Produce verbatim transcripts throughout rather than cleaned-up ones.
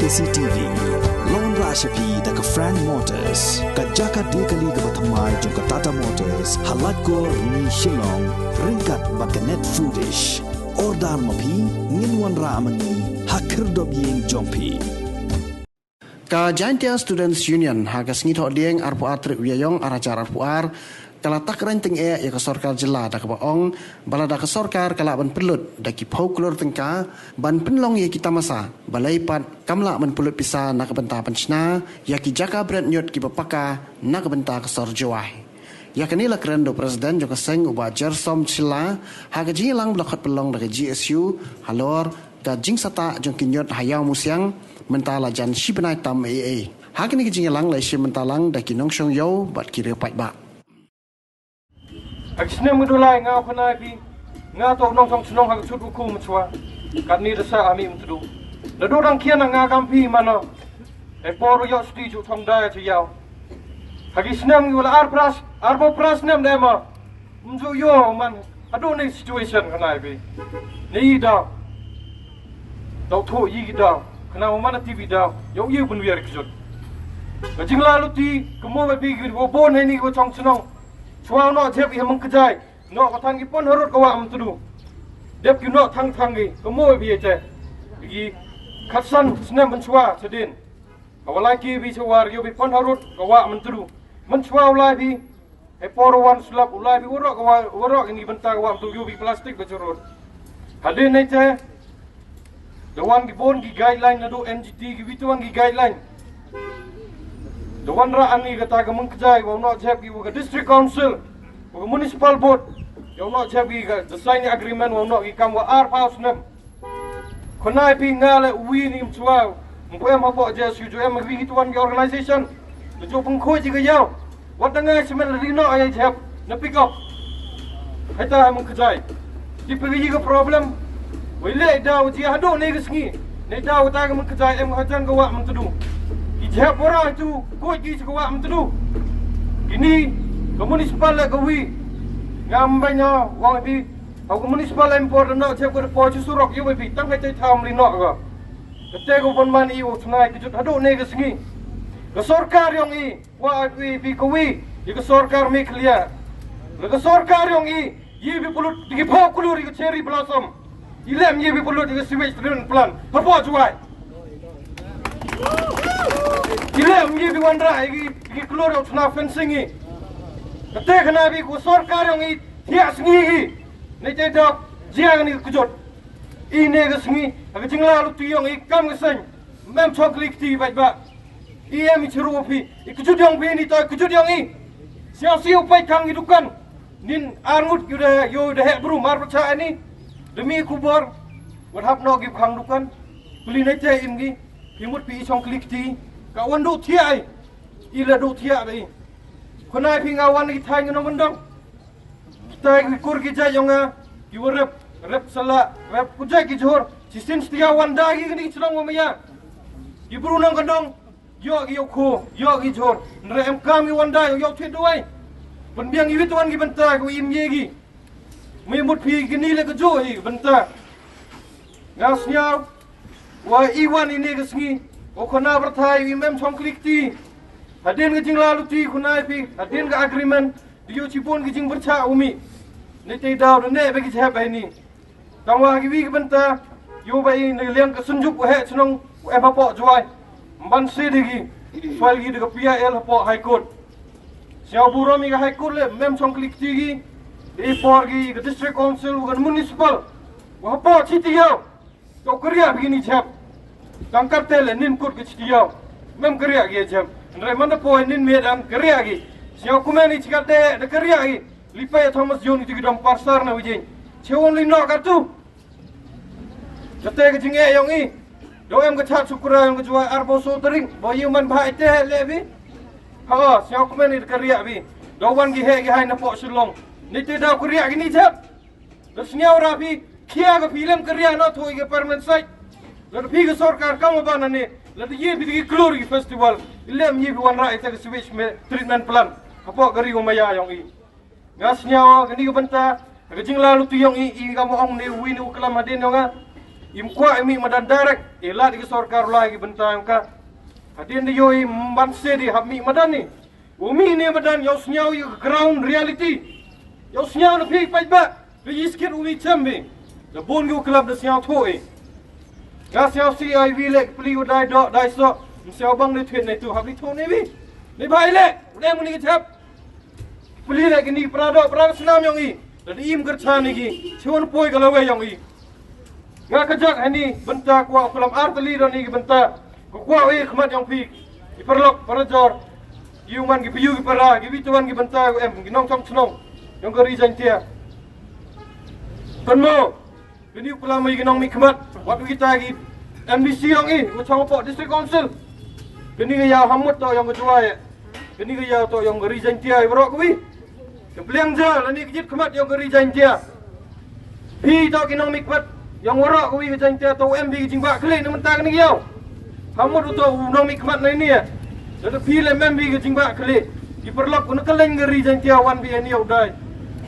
C T V. Long ra sha phi da ka Frank Motors, ka jaka de kali kaba thymmai jong ka Tata Motors, ha Laitkor, Rni, Shillong, ryngkat bad ka Net Foodish. Order ma phi, ngin wanrah ma ngi ha khyrdop ïing jong phi. Ka Jaintia Students Union ha ka sngi Thohdieng arphew ar tarik u Ïaïong arhajar arphew ar, ka la tak reng tyngeh ïa ka sorkar jylla da kaba ong ba lada ka sorkar ka lah ban pynlut da ki phew klur tyngka ban pynlong ïa ki tamasa, balei pat kam lah ban pynlut pisa na ka bynta pynshna ïa ki jaka bret ñiut kiba paka na ka bynta ka sor Jowai. Ïa kane la kren da u President jong ka seng, u Bah Jersom Shylla, ha ka jingïalang ba la khot pynlong da ka G S U halor ka jingsahtah jong ki ñiut ha Ïawmusiang mynta la jan shi bnai tam eiei. Ha kane ka jingïalang la ïashim bynta lang da ki nongshong ïew bad ki riew paidbah. Ha ki snem ki dulai nga khana ïa phi, nga toh u nongshong shnong ha ka Tshutwakhu mynshwa. Katni da sah ha Mihmyntdu. Naduh dang khian nga kam phi mano. Hei por u ïoh sdi ju thong dai ju ïaw. Ha ki snem ki wala ar pras, arphew pras snem da ma. Ym ju ïoh man. Haduh ne situation khana ïa phi. Ne i daw. Daw thoh i ki daw. Khana u man na T V daw. Ïoh i bun wiar ki jot. Ka jingla luti, ka mo ba phi ki wa bon hei ni ki wa chong chnong. Chwa u noh jep i ha Mengkjai. Noh ka thang ki pon harud ka wah Myntdu. Dep ki noh thang thang ki. Ka mo ba phi ïa te. Ki khatsan snem ban chwa chadien. Ka walai ki bi chwa ïoh bi pon harud ka wah Myntdu. Man chwa u lai bi. Hei por u wan slap u lai bi warok ka wah, warok ini bynta ka wah Myntdu ïoh bi plastik ba churut. Hadien nei te. Da wan ki bon ki guideline naduh N G T ki wi te wan ki guideline. Da wan ra ani kata ka Mengkjai wa u noh jep ki wa ka District Council. Wa ka Municipal Board. Ïa u noh jep ki ka da sign agreement wa u noh ki kam wa arphew snem. Khana ïa phi nga le wi ni mchwa. Mpu em hapoh J S U ju em wi ki tuan ki organization. Ju pengkhuid ji ka ïaw. Wat da nga simen ri noh ai jep. Na pick up. Hai ta Mengkjai. Ki phi ka problem. Wei le daw ji haduh ne ka sngi. Ne daw ta ka Mengkjai em hajan ka wah Myntdu. Ki jep ora tu khuid ki ka wah Myntdu. Kini ka municipal le ka wi. Ngam bai na wang pi. Hau ka municipal em por da noh jep ka da poi chu surok ïa wi pi tang ka jai tham li noh ka. Ka te ka bon man i u thnai ka jut haduh ne ka sngi. Ka sorkar yong i wa wi pi ka wi i ka sorkar Meghalaya. La ka sorkar yong i i bi pulut di ki phaw kulur i ka cherry blossom. I lem i bi pulut i ka sewage treatment plant. Hapoh Jowai. I lem i bi wanrah i ki, i ki kulur u thnai fencing i. Ka te khana bi ka sorkar yong i thiah sngi i. Nei te dok jia ni ka jut. I ne ka sngi, ha ka jingla luti yong i kam ka seng. Mem chok kli kti bait ba. I em i chiru phi, i kjut yong phi ni to i kjut yong i. Siang siu pai khang i dukan. Nin ar ngut yu da, yu da heh bru mar pacha ani. Demi kubor, wat hap no gi khang dukan. Pli ne te im gi, phi mut phi i chong kli kti. Ka wan du thia ai. I la du thia ba i. Khona phi nga wan gi thai ngi no mandong. Kita ki kur ki jait yong nga, ki wa rep, rep sala, rep ku jait ki jhur, si sin stia wan da ki kini ki chnong wa maya. Ki bru nong ka nong, yo ki yo kho, yo ki jhur, nre em kam ki wan da, yo thit duwai. Pynbiang i wit wan ki bynta, ki wa im ye ki. Mui mut phi kini le ka jo hi ki bynta. Nga sniaw, wa i wan i ne ka sngi, o khona byrthai, i mem chong klik ti. Hadien ka jingla luti, khona i phi, hadien ka agreement, Di ïoh chibun ki jingpyrshah u mih. Ne te daw da ne ba ki jhep ba ni. Tang wa ki wi ki bynta. Ïoh ba i ne liang ka synjuk u heh chnong u em hapoh Jowai. Mban si di ki. File ki da ka P I L hapoh High Court. Siaw burom i ka High Court le mem chong klik ti ki. Di por ki ka District Council u ka Municipal. Wa hapoh chi ti ïoh. Ko kria bini jhep. Tang karte le nin kut ke chitiau. Mem kria ge jhep. Nre manda poi nin me dan kria ge. Siau kumeni chikate de kria ge. Lipai Thomas Jones itu gidong parsar na wijin. Chewon li no katu. Kate ke jinge yong i. Do em ke chat sukura yong ke juai arbo so tering. Bo yu man bha ite le bi. Ha, siau kumeni de kria bi. Do wan gi he gi hai na po Shillong. Ni te da kria gi ni jhep. Da sniaw ra phi, khia ka phi lem ka ria na thoi ka permanent site. La da phi ka sorkar kam ba na ne, la da ye phi ki klur ki festival. Lem ye phi wan ra ita ka sewage me treatment plant. Hapo ka ri ko maya yong i. Nga sniaw ka ni ka bynta, ka jingla luti yong i, i ka mo ong ne wi ne u klam hadin yong nga. Im kwah im mih madan direct, i lad i ka sorkar u la ai ki bynta ïa ka. Hadien da ïoh i ban se di hap mih madan ni. U mih ne madan ïoh sngew ïa ka ground reality. Ïoh sngew na phi paidbah. Phi i skit u mih chem bi. Da bun ki u klap da sngew thoh i. Nga sngew si ai wi lek pli u dai dok dai sok. Ym sngew bang ne twit ne tu hap li thoh ne wi. Ne bai lek. U dei mu ni ka jep. Pli leh kini para doh para snam ïong i. Lada im kyrchan ïa ki. Chun poi ka lawei ïong i. Nga ka jak hani bynta kwah u klam ar tylli don i ki bynta. Ka kwah i khmat ïong phi. Ki paralok para jor. Ki u man ki payu ki para ki wi tuan ki bynta u em ki nongchong chnong. Ïong ka ri Jaintia. Pynmo. Kini u klam ïa ki nongmihkhmat wat wi kita ki M D C ïong i u chong hapoh District Council. Kini ka ïaw hamut to ïong ka Jwai. Kini ka ïaw to ïong ka ri Jaintia i baroh kawi. Ka pliang ja lani ka jit khmat ïong ka ri Jaintia. Phi to ki nongmihkhmat ïong baroh kawi ka Jaintia to em bi ka jingbah khlieh na mynta kini ka ïaw. Hamut u to u nongmihkhmat na ini ïa. Lada phi lem em bi ka jingbah khlieh. Ki paralok u na ka leng ka ri Jaintia wan bi ani u dai.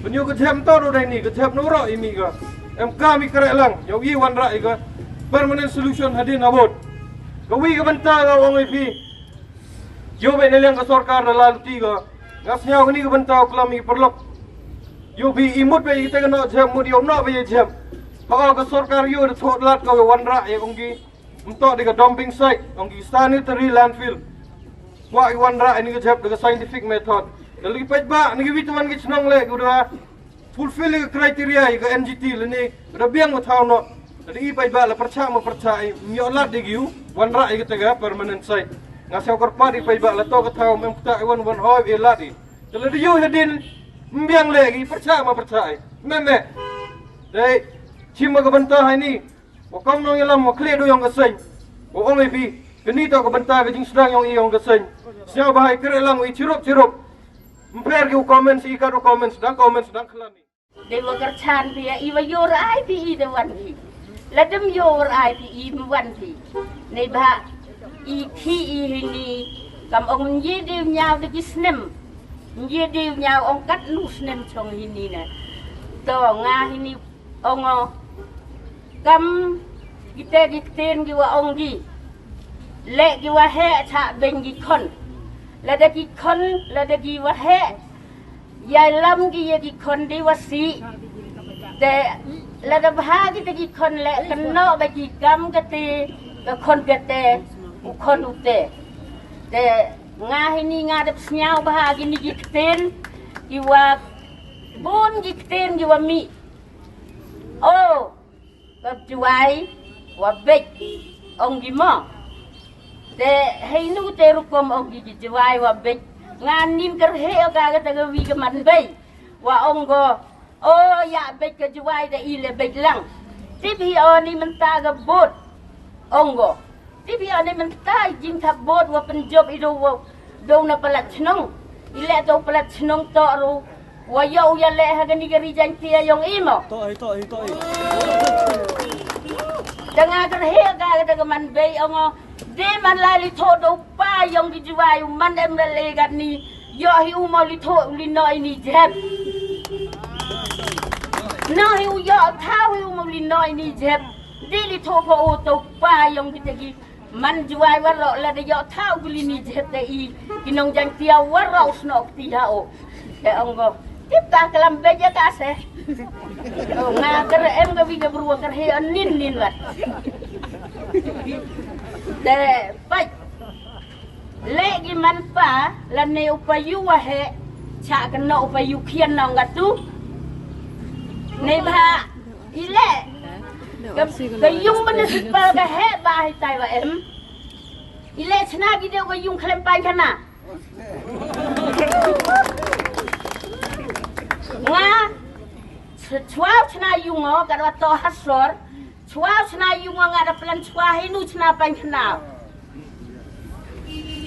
Pynïoh ka jhep to u dai ni ka jhep na u roh i mi ka. Em ka mi kreh lang ïa u i wanrah i ka. Permanent solution hadien habud. Kawi ka bynta nga ong i phi. Ïoh beh na liang ka sorkar da la luti ka. Nga sngew kani ka bynta u klam i paralok. Ïoh bi i mut beh i te ka noh jhep mut ïoh noh beh i jhep. Ha ka sorkar ïoh da thoh lat ka wanrah i ong ki. Mtoh di ka dumping site ong ki sanitary landfill. Kwah ki wanrah ini ka jhep da ka scientific method. Da lagi paidbah ni ki wit wan ki chnong leh ki da fulfill ka criteria i ka N G T lani ka da biang ka thaw noh. Da i paidbah la pyrchah ma pyrchah i ym ïoh lad di ki u wanrah i ka tega permanent site. Nga sngewkyrpad i paidbah la to ka thaw mem kta i wan wan hoi i lad i. Da la di ïoh hadien ym biang leh ki pyrchah ma pyrchah i. Mem meh. Dei chim ma ka bynta hai ni. Wa kong nongïalam wa khlieh du ïong ka seng. Wa ong ïa phi kani to ka bynta ka jingsdang ïong i ïong ka seng. Sñiaw ba hai kre lang i chirup chirup. Ym pher ki u comments i kat u comments dang comments dang khlan i. Dei wa kyrchan phi ïa i wa ïoh rai phi i da wan phi. La dem ïoh rai phi i ym wan phi. Nei ba i phi i hini kam ong ngi dei ñiaw da ki snem. Ngi dei ñiaw ong kat nu snem chong hini na. To nga hini Ong o. Kam kita ki ktien ki wa ong ki. Leh ki wa heh cha beng ki khon. Lada ki khon, lada ki wa heh. Ïa lam ki ïa ki khon di wa si. Te lada bha kita ki khon leh kano ba ki kam kate, ka khon kate, u khon u te. Te nga hini nga dep sñiaw bha kini ki ktien, ki wa bun ki ktien ki wa mih. O, ka Jwai wa beit, ong ki mo. Te hei nu te rukom ong ki Jwai wa beit. Nga nim kyrhe o ka kata ka wi ka man bei. Wa ong ko, o ya beit ka Jwai da i le beit lang. Tip hi o ni mynta ka bot. Ong ko. Tip ïa ne mynta jingthap bot wa pynjop i do wa do na palat chnong. I leh to palat chnong to ru. Wa ïoh u ïa leh ha kani ka ri Jaiñtia ïong i mo. To ai, to ai, to ai. Tang nga kyrhe ka ka man bei ong o. De man la li tho do pa ïong ki Jwai u man em la le gat ni. Ïoh hi u mo li tho u li no i ni jep. No hi u ïoh thaw hi u mo li no i ni jep. Di li tho pho u to pa ïong kita ki man Jwai waroh lada ïoh thaw ki li ni jep te i ki nong Jaiñtia waroh u snoh kti ha o. Te ong ko tip ka klam beit ïa ka se. O nga kyrhe em ka wi ka bru kyrhe nin nin wat. Te pait. Leh ki man pa lane u payu wa heh cha kano u payu khian nong katu. Nei bha i leh ka yung municipal ka heh ba hi tai wa em. I leh chna ki deu ka yung khlem pain khana. Nga chwa chna yung o ka wa to ha sor. Chwa chna yung nga da plan chwa hi nu chna pain khna.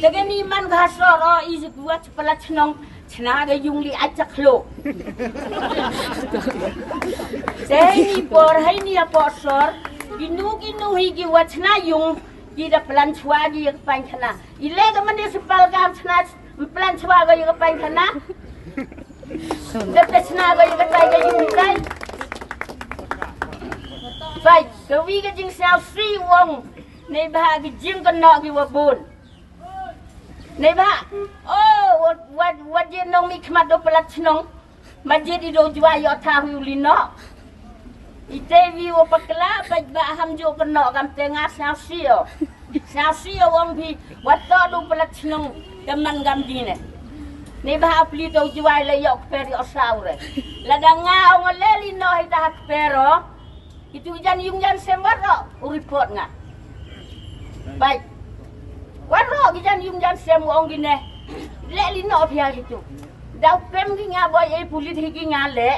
Te ka ni man ka sor o i ji gwa chpala chnong chna ga yung li a chak lo. Te ni por hai ni a por sor. Ki nu ki nu hi ki wa chna yung ki da plan chwa ki ya pain khna. I le ka municipal ka chna plan chwa ga ya pain khna. Dep te chna ga ïa ka tai ka yung tai. Peit, ka wi ka jingsngewsih u ong. Neibhah ki jingkynnoh ki wa bun. Neibhah, oh, wat, wat, wat ïa nongmihkhmat dei palat shnong. Majid i dei jwai ïoh thaw hi u lino. Ite wi wa pakla, peit ba ham ju kynnoh kam te nga sngewsih o. Sngewsih o ong phi, wat to dei palat shnong, ka man kam dine. Neibhah pli dei jwai la ïoh kper ïoh saw re. Lada nga ong le lino hi ta ha kper o. Itu jan yung jan sem waroh, u report nga. Baik. Waroh ki jan yung jan sem ong gine. Leh lino phi ha itu. Dau pem ki nga boi e pulit hi ki nga leh.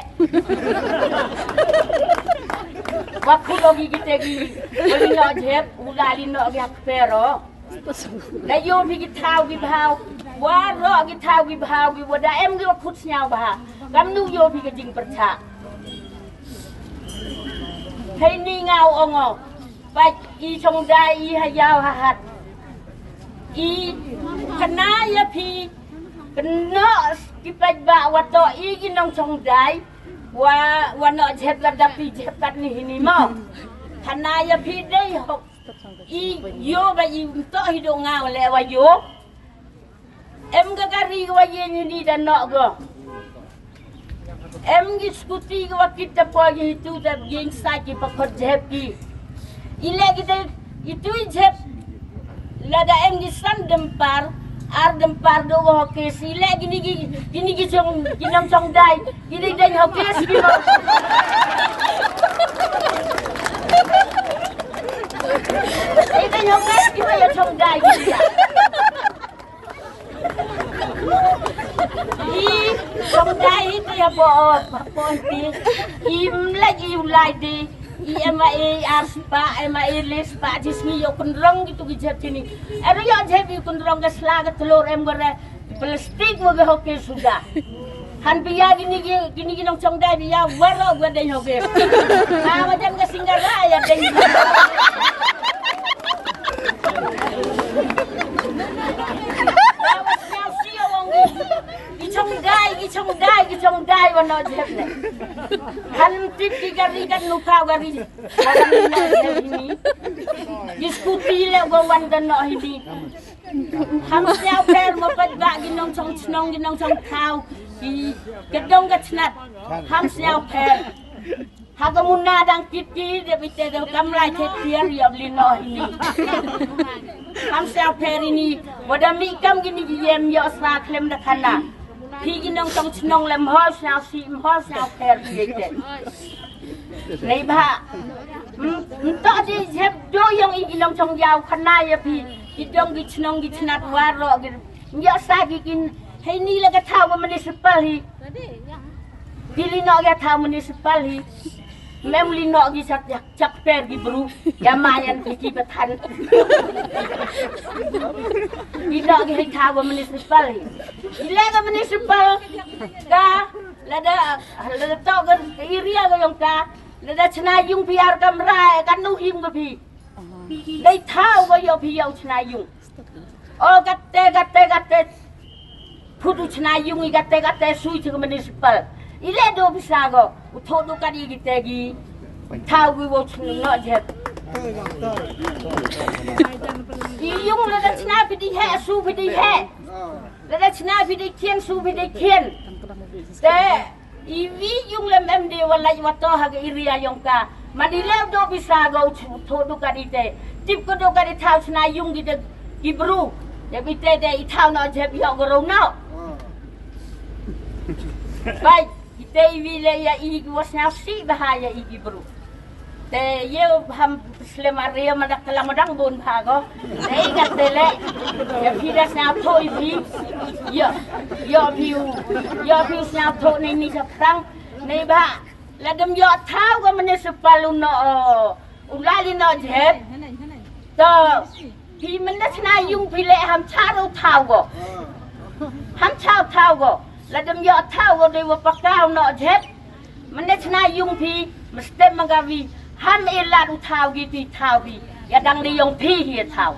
Wa khulo ki kite ki. Lino jep, u la lino ki ha kper o. Da ïoh phi ki thaw ki bhaw. Waroh ki thaw ki bhaw ki wa da em ki wa khut sñiaw bha. Kamnu ïoh phi ki jingpyrchah. Hei ni nga u ong o. Peit i chongdai i ha ïaw ha hat. I khynnah ïa phi. Kynnoh ki peit ba wa to i ki nongchongdai. Wa, wa noh jhep la da phi jhep kat ni hi ni mo. Khynnah ïa phi dei hok. I ïoh ba i to hi dei nga le wa ïoh. Em ka kari ka wa ïeng hi ni da noh go. Em ki scooty ka wa kit da poi hi tu da ïeng sa ki pa khot jhep ki. I le ki dei, i tu i jhep. Lada em ki san dempar, ar dempar dei wa ho kes. I le kini ki, kini ki chong, ki nongchongdai. Kini dei ho kes ki mo. I dei ho kes ki mo ïa chongdai ki ïa. I chongdai i te ïa bo, bo ti. I mlai i u lai di. I em a e ar spah, em a e le spah, jisngi ïoh kynrong ki tu ki jhep kini. Em ïoh jhep i kynrong ka sla ka tlor em gore. Plastik wa ga hoke suda. Han pia gini gi, gini gi nongchongdai pia waroh gua dei hoke. Ha, wajan ka singgara ïa dei. Ha, wa sñiaw sñiaw ong gi. Gi chongdai, gi chongdai, gi chongdai wa noh jhep ne. Han tip ki gari kan nupa gari. Wa kan noh jhep hini. Gi scooty le gua wan kan noh hini. Ham sñiaw pher mo peit ba ki nongchong chnong ki nongchong thaw. Ki ka dong ka chnat. Ham sñiaw pher. Ha ka muna dang kit ki de bite de kam lai khet tiar ïa bli noh ini. Ham sñiaw pher ini. Wa da mih kam kini ki ïem ïoh sa khlem da khana. Phi ki nongchong chnong lem hol sñiaw sih hol sñiaw pher ini te. Neibhah. Ntok di jhep do yong i ki nongchong ïaw khana ïa phi. Ki dong ki chnong ki chnat waroh ki. Ïoh sa ki kin. Hei ni la ka thaw ka municipal hi. Ki li noh ka thaw municipal hi. Mem li noh ki chak chak chak per ki bru. Ïa ma yan ki ki pathan. Ki noh ki hei thaw ka municipal hi. Ki le ka municipal. Ka lada, lada to ka area ka yong ka. Lada chna yung phi ar kamra, eh, kan nu him ka phi. Dei thaw ka ïoh phi ïoh chna yung. O kate, kate, kate. Phut u chna yung i kate, kate sui chik municipal. I le do pisa ko. U tho do kadi kite gi. Thaw gi wo chna no jep. I yung lada chna phi di he, su phi di he. Lada chna phi di kien, su phi di kien. Te, i wi yung lem em de wa lai wa to ha ka area yong ka. Ma di le do pisa go u tho do kadi te. Tip ko do kadi thaw chna yung gi de gi bru. De bi te de i thaw no jep yo go ro no. Bai, i te i wi le ya i gi wa sñiaw sih bha ya i gi bru. Te ïa ham slem ar ïa ma dak la ma dang bun pha ko. Te i kat te le. Ïa phi da sñiaw tho i phi. Ïa, ïa phi u. Ïa phi u sñiaw tho ni ni sa prang. Neibhah. La dem ïoh thaw ka municipal u no. U la li no jhep. To. Phi mynta chna yung phi le ham cha ru thaw ko. Ham cha thaw ko. La dem ïoh thaw ko dei wa pakaw noh jhep. Mynta chna yung phi, mesti ma ka wi. Ham i lad u thaw ki ti thaw phi. Ïa dang dei yong phi hi thaw.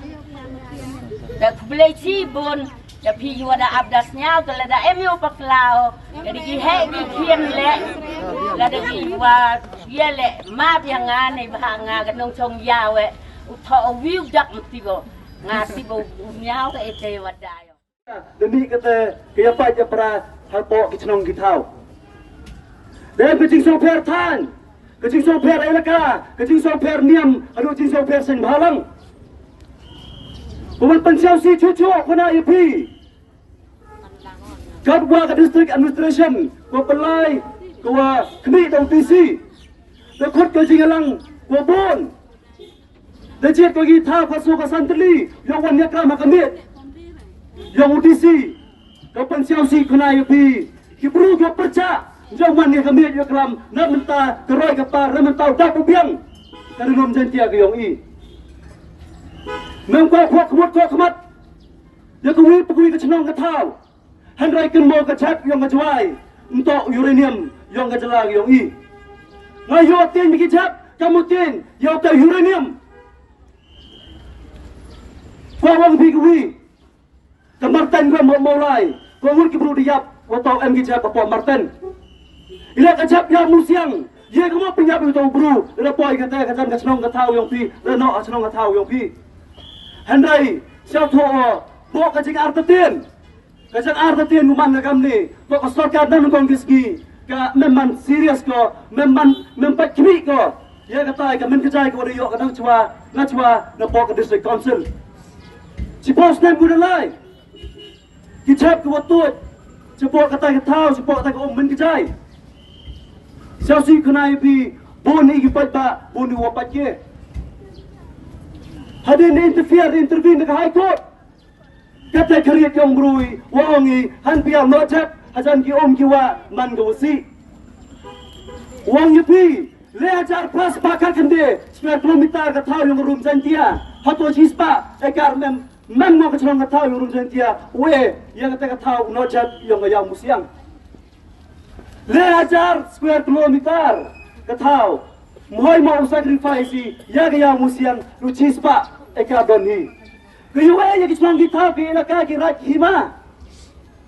Te khublei chibun. Ïa phi ïa wa da ap da sñiaw te lada em ïa u bakla o. Ka dei ki heh ki khian leh. Lada ki wa ïa leh map ïa nga ne bha nga ka nongchong ïaw eh. U thoh u wi u dak mesti ko. Nga tip ba u ñiaw ka ete wa da ïo. Da mih kata ka ïa pait ïa pra hapoh ki chnong ki thaw. Da em ka jingsngewpher thaiñ, ka jingsngewpher elaka, ka jingsngewpher niam, haduh jingsngewpher seng bhalang. Ba wan pynsiaw si chuh chuh khuana ïa phi. Katwa ka district administration, ko pynlai, ko wa khmih da u D C. Da khot ka jingïalang, ko bun. Da jied ko ki thaw ka su ka san tylli, ïoh wan ïa ka ma ka miet. Ïoh u D C, ka pynsiaw si khuana ïa phi. Ki bru ko pyrchah, ïoh wan ïa ka miet ïoh klam, na mynta ka roi ka par, na mynta u dap u biang. Ka ri lum Jaintia ka ïong i. Mem ko khok khmut ko khmat. Ïa kawi pakwi ka chnong ka thaw. Hynrei kynmaw ka jhep ïong ka Jwai. Ntoh uranium ïong ka jylla ïong i. Nga ïoh tieng ki jhep ka mut tieng ïa uta uranium. Ko wang phi kawi. Ka Marten ko mo mo lai. Ko ngut ki bru di ïap. Ko tau em ki jhep ka po Marten. Ila ka jhep ïa musiang. Ye ka mo pynïap ïa uta u bru. Ila poi ka te ka jan ka chnong ka thaw ïong phi. Ila noh ka chnong ka thaw ïong phi. Hynrei sha tho o. Bok ka jing ar ta tien. Ka jang ar ta tien u man ka kam ni, to ka sorkar nang kong ki sngi, ka mem man serious ko, mem man, mem pat kmih ko. Ïa kata ka men ka jai ko da ïoh ka nang chwa, na chwa, na pok ka district council. Chi pos nem ku da lai. Ki chap ki wa tuot, chi pok kata ka thaw, chi pok kata ka um men ka jai. Siaw si khnai pi, bun i ki pat ba, bun i wa pat ke. Hadien interfere, intervene da ka High Court. Kata ka riat yong brui, wa ong i, han pia no jep, hajan ki um ki wa, man ka wasi. Wa ong i pi, le hajar plus pa ka kende, square kilometer ka thaw yong rum Jaintia, hato chi spa, ekar mem, mem no ka chnong ka thaw yong rum Jaintia, we, ya kata ka thaw no jep yong ka yaw musiang. Le hajar square kilometer ka thaw. Mhoi mo u sacrifice i, ya ka yaw musiang, lu chi spa, ekar don hi. Ka yu e ya ki chnong ki thaw ki elaka ki raj hima.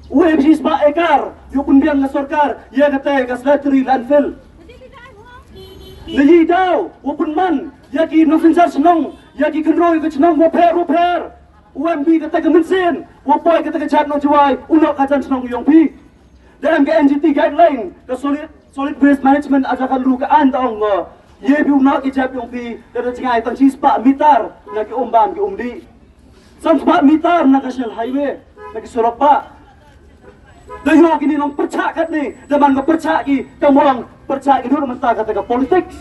U e chi spa ekar, yu pun biang ka sorkar, ya ka te ka slattery landfill. Le yi daw, u pun man, ya ki nongsenjar chnong, ya ki kynroi ka chnong, wa pher, wa pher. U em bi ka te ka mynsin, wa poi ka te ka jat no Jwai, u no ka jan chnong yong pi. Da em ka N G T guideline, ka solid, solid waste management, aja kan ru ka an da ong ngo. Ye bi u na ki jep yong pi, da da jingai tang chi spah meter, na ki um bam ki um di. San spah meter, na ka National Highway, na ki surok ba. Da yo ki ni nong perchak kat ni, da man ka perchak ki, ka mong perchak ki dur menta kata ka politics.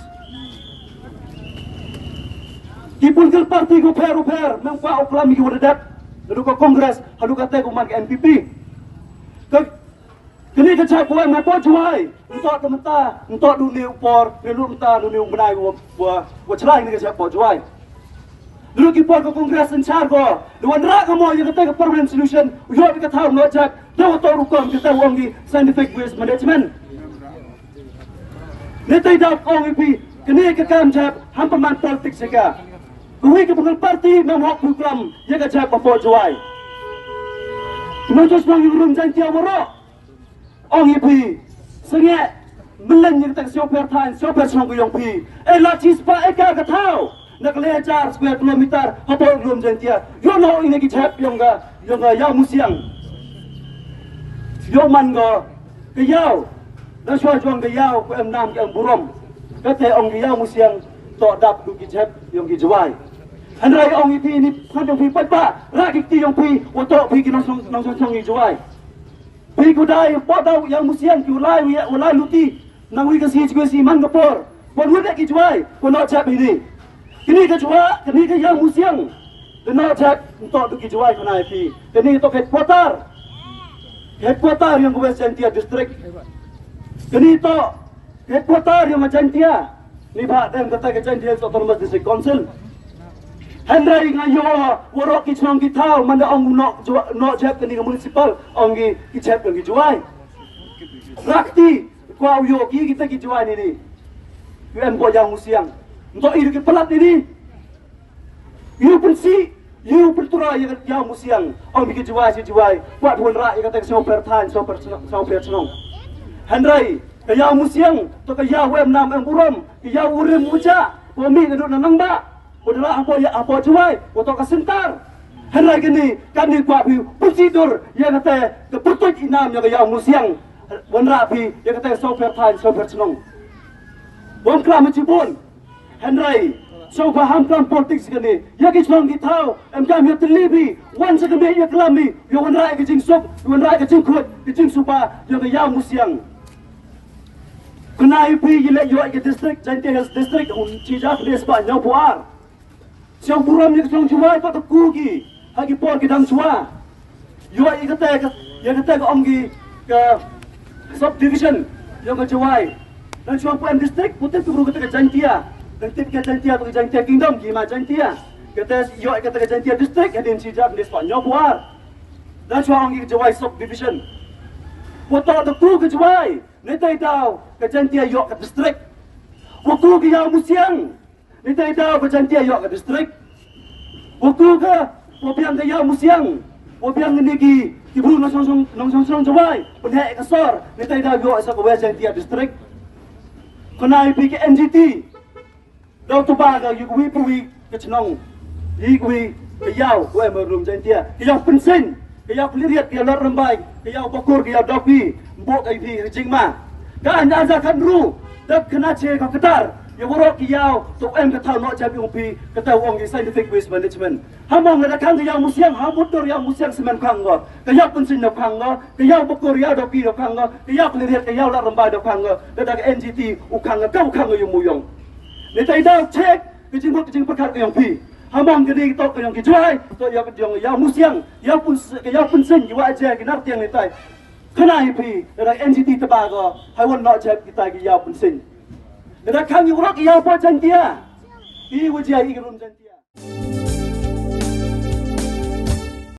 Ki political party ko pher, ko pher, mem kwa u klam ki wa da dep, da du ka Congress, ha du ka te ko man ka N P P. Ka Kini ka jhep wa ma po Jwai. Ntok da mynta, ntok du ni u por, ni lu mynta du ni u bnai wa, wa, wa chlai ni ka jhep po Jwai. Dulu ki por ka Congress in char ko. Dulu wan ra ka mo ya ka te ka permanent solution. U yo ka thaw no jhep. Da wa to rukom ka te wa ong ki scientific waste management. Ni te da ong i pi, kini ka kam jhep, ham pa man politics ka. Kwi ka bungal party, mem hok kwi klam, ya ka jhep po Jwai. Kino jos nong yung rum Jaintia wa ro. Ong i pi, sengek, melen ïa kata ka siaw pher thaiñ, siaw pher chnong ka yong pi. E la chi spah ekar ka thaw, na ka le hajar square kilometer, hapoh lum Jaintia. Yo no ine ki jhep yong ka, yong ka yaw musiang. Yo man ka, ka yaw, na shwa jong ka yaw, ko em nam ka em burom. Kate ong ka yaw musiang, to dap du ki jhep yong ki Jwai. Hynrei ong i pi ni, phan yong pi pat ba, ra ki kti yong pi, wa to pi ki nong song, nong song song i Jwai. Phi ku dai, po dau, ya musiang, ki ulai, wi, ulai luti. Nang wi ka si, si, si, man ka por. Pon wi ki Jwai, ko no jhep ini. Kini ka Jwai, kini ka ya musiang. Ka no jhep, nto du ki Jwai ko nai phi. Kini to headquarter. Headquarter yong ka West Jaintia District. Kini to Headquarter yong ka Jaintia. Ni ba dem kata ka Jaintia Hills Autonomous District Council. Hynrei nga yo, warok ki chnong ki thaw, manda ong no, jwa-, no jhep kani ka municipal, ong ki, ki jhep kani ki Jwai. Rakti, kwa u yo ki, kita ki Jwai ni ni. Yu em bo yang musiang. Nto i ki palat ni ni. Yu pun si, Ïa u pyntroi ïa ka Ïaw Musiang, ong phi ka Jwai shi Jwai, kwah phi wanrah ïa kata ka sngewpher thaiñ, sngewpher shnong, sngewpher shnong. Hynrei ka Ïaw Musiang, to ka ïaw em nam em burom, ka ïaw u rim u jah, ko mih naduh na Nangbah, ko da rah hapoh ïa hapoh Jwai, ko to ka center. Hynrei kane, kane kwah phi pynshih dur ïa kata ka pyrtuid i nam ïa ka Ïaw Musiang, wanrah phi ïa kata ka sngewpher thaiñ, sngewpher shnong. Bym klam shibun. Hynrei sngewbha ham klam politics kane. Ïa ki shnong ki thaw, em kam ïa tylli phi, wan sha ka miej ïa klam phi, ïa wanrah ka jingsuk, ïa wanrah ka jingkhuid, ka jingsuba ïa ka Ïaw Musiang. Kane phi ïa leh ïoh ïa ka district, Jaintia Hills District, un shi hajar khyndai spah hynñiewphew ar. Sngewburom ïa ka shnong Jwai pat, to ku ki ha ki por ki dang shuwa. Ïoh ïa kata ka, ïa kata ka ong ki ka subdivision ïa ka Jwai. Dang shuwa phi ong district, phi tip ki briew kata ka Jaintia. Dang tip ka Jaintia, ka Jaintia Kingdom, ki ma Jaintia. Kata ïoh ïa kata ka Jaintia district hadien shi hajar khyndai spah hynñiewphew ar. Dang shuwa ong ki ka Jwai subdivision. Phi to, to ku ka Jwai. Nangta daw ka Jaintia ïoh ka district. Phi ku ka Ïaw Musiang. Nangta daw ka Jaintia ïoh ka district. Phi ku ka, phi biang ka Ïaw Musiang, phi biang kine ki, ki briew nongshong shnong, nongshong shnong Jwai, pynheh ka sor, nangta daw ïoh sa ka West Jaintia district. Kane phi ka N G T. Daw to ba ka ïa kiwei pa kiwei ka shnong, ïa kiwei ka ïaw, wa em ha Rum Jaintia, ka Ïaw Pynseiñ, ka Ïaw Khliehriat, ka Ïaw Ladrymbai, ka Ïaw Bakor, ka Ïaw Dawki, mbuh ka ïa phi ka jingma. Ka Ain Hajar Khathynriew, da ka Nache ka Ktar, ïa waroh ki ïaw, to em ka thaw noh jait ïa phi, kata u ong ki scientific waste management. Ha mong lada khang ka Ïaw Musiang, ha mut dur Ïaw Musiang smen khang ko, ka Ïaw Pynseiñ na khang ko, ka Ïaw Bakor Ïaw Dawki na khang ko, ka Ïaw Khliehriat, ka Ïaw Ladrymbai na khang ko, lada ka N G T u khang ko, ka u khang ko ïa u Mawïong. Nangta daw check ka jingmut ka jingpyrkhat ka ïong phi. Ha mong kane to ka ïong ki Jwai, to ïa ka ïong Ïaw Musiang, Ïaw Pyns-, ka Ïaw Pynseiñ, ki wa ja ki nar tiang nangta. Kane phi, lada N G T tba ko, ha wan noh jait kita ki Ïaw Pynseiñ. Lada khang ïa waroh ki ïaw poh Jaintia, i wa ja i ki Rum Jaintia.